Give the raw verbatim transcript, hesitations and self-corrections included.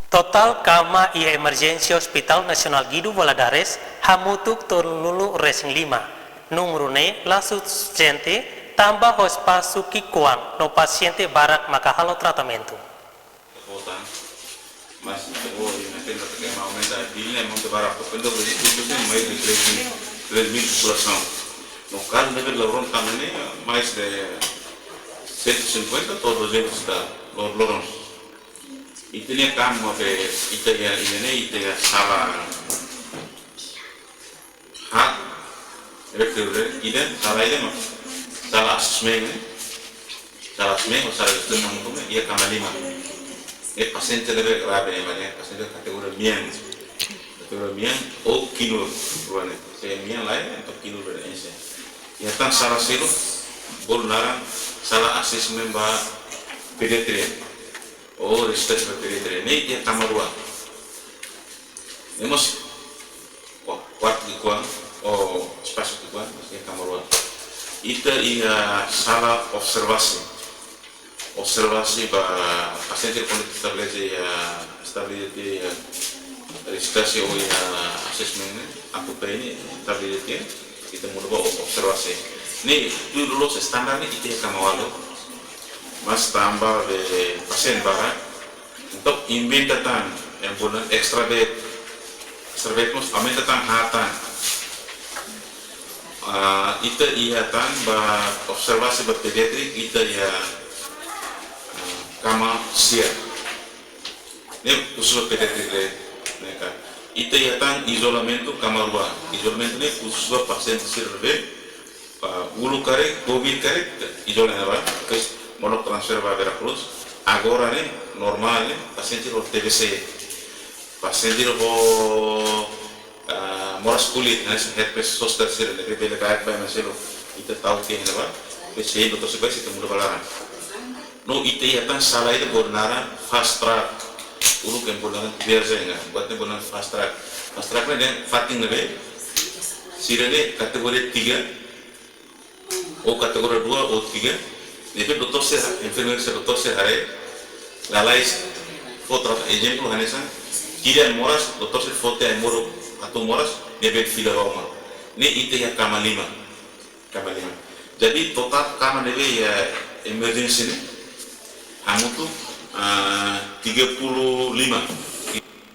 Totál kama iha Emerjénsia Hospital Nasionál Guido Valadares hamutuk tolunulu resin lima. Númeru ne'e la sufisiente tanba ho espasu ki'ikoan no pasiente barak maka halo tratamentu. Kota, mas ita bo, ita tenta ke mau aumenta a bill ne'e, monta barak, portantu, de tudo tem mais de três mil, três mil populasaun. No kazu de Lauron também, mais de cento e cinquenta to'o duzentos da Lor-, Lauron. Ita-nia kama be, ita iha, ita-nia, ita iha sala haat, ida, sala ida mak, sala assessment, sala assessment, sala assessment, iha kama lima. Ne'e pasiente ne'ebé grave, ne'e pasiente kategoria mean, kategoria mean, ou kinur, rua ne'e, se mean lae, entaun kinur bele enxe. Iha tan sala seluk, bolu naran, sala assessment ba pediatria. Ou resistente ba pediatria, ne'e iha kama rua. Ne'e mós kua-, kuartu ki'ikoan, ou espasu ki'ikoan, mós iha kama rua. Ita iha sala observasaun. Observasaun ba pasiente kuandu estabelese iha, estabelese iha resistente ou iha assessment ne'e, atu bele estabelese, ita muda ba observasaun. Ne'e, tuir loloos standar ne'e, ita iha kama ualu. Mas tanba be pasiente barak, entaun inventa tan, yang bulan extra bed, extra bed mós aumenta tan haat tan. Ah, ita iha tan ba observasaun ba pediatrik, ita iha, ah, kama sia. Ne'e khusus ba pediatrik de'it, ne'e ka. Ita iha tan izolamentu kama rua. Izolamentu ne'e khusus ba pasiente sira ne'ebé, ah, uluk karik, covid karik, izola iha ne'ebá, depois molok transfere ba Vera Cruz. Agora ne'e normál ne'e, pasiente ho T B C. Pasiente ho, ah, moras kulit, ne'e, herpes zoster sira ne'ebé bele ba, ba, mas sira ita tau ke ne'ebá, depois sei doutór sira bá, sei ita muda ba laran. No ita iha tan sala ida bolu naran fast track. Uluk ne'e bolu naran triage, buat ne'e bolu naran fast track. Fast track ne'e dehan fatin ne'ebé sira ne'e kategoria tiga, ou kategoria dua ou tiga, ne'ebé doutór sira, enfermeiru sira, doutór sira haree, lalais fó trata, ezemplu hanesan, tiha moras, doutór sira fó tiha moras, atu moras, ne'ebé fila ba uma. Ne'e ita iha kama lima. Kama lima. Jadi, totál kama ne'ebé iha emerjénsia ne'e hamutuk, ah, tiga puluh lima.